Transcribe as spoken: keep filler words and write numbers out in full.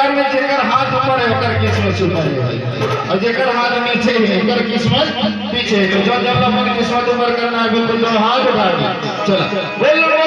में जेकर हाथ ऊपर है, ओकर किस्मत ऊपर है भाई, और जेकर हाथ नीचे है, ओकर किस्मत पीछे है। तो जो जब अपन किस्मत ऊपर करना है, बिल्कुल दोनों हाथ उठा के चला, बोल लो।